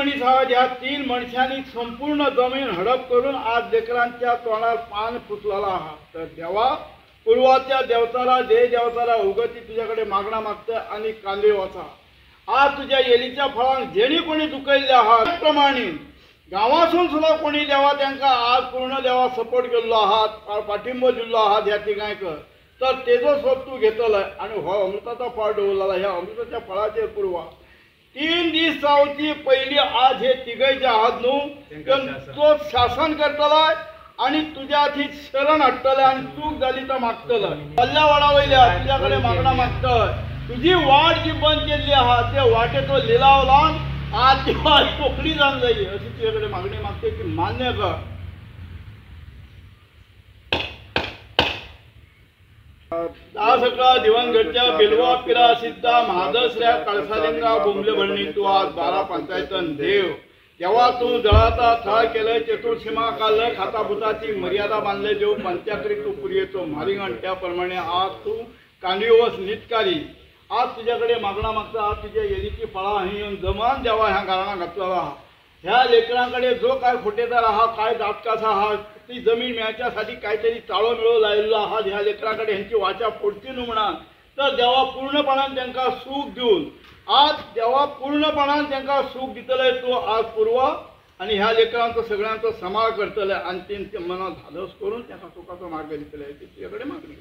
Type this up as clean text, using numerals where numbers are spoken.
मनीस आहात, ह्या 3 मनशांनी संपूर्ण जमीन हडप करून आज लेकरांच्या तोंडार पान पुसलेलो आहा. तर देवा पूर्वाच्या देवचारा देय देवचारा उगती तुझ्याकडे मागणा मागता आनी कांदे वचा. आज तुझ्या येलीच्या फळांक जेणी कोणी दुखयल्ले आहा प्रमाणे गांवासून सुद्दां कोणी देवा तांकां आज पूर्ण देवा सपोर्ट केल्लो आहात, पाठिंबो दिल्लो आहात ह्या तिगांयक, तर तेजो सोप तूं घेतलो आनी हो अमृताचो फळ दवरलेलो. ह्या अमृताच्या फळाचेर पुरवा 3 दीस जावची पयली आज हे तिगय जे आहात न्हू तो शासन करतलो आनी तुज्या हाती शरण हाडटले आनी चूक जाली तर मागतलो. पल्ल्या वाडा वयल्या तुज्या कडेन मागणा मागतय, तुजी वाट जी बंद केल्ली आहा ते वाटेचो लिलाव लावन आज ती वाट कोंकणी जावन जाय अशी तुजे कडेन मागणी मागते ती मान्य कर. 10-11 दिवंगतच्या बेलवा पिरा सिद्धा महादसऱ्या कळसालिंगा बोंबले भरणी तू आज 12 पंचायतन देव. तेव्हा तू जळाचा थळ केलंय, चतुर्सीमा काढलंय, खाताभुताची मर्यादा बांधले देव, पंचाकरी तू पुरयेचो मारिंगण. त्याप्रमाणे आज तू कांदिवस नितकारी. आज तुझ्याकडे मागणा मागता, आज तुझ्या येलीची फळां ही येवन जमान देवा ह्या गाराणा घातलेलो आहा. ह्या लेकरांकडे जो काय खोटेदार आहा, काय दातकास आहा, ती जमीन मेळच्यासाठी काहीतरी ताळो मेळो लायिल्लो आहा ह्या लेकरांकडे, ह्यांची वाचा फोडची न्हू म्हणान तर देवा पूर्णपणान तांकां सूख दिवन आज देवा पूर्णपणान तांकां सूख दितले तूं आज पुरवा आनी ह्या लेकरांचो सगळ्यांचो सांबाळ करतले आनी तेंच्या मनात धादोस करून तांकां सुखाचो मार्ग दितले ती तुजे कडेन मागणी.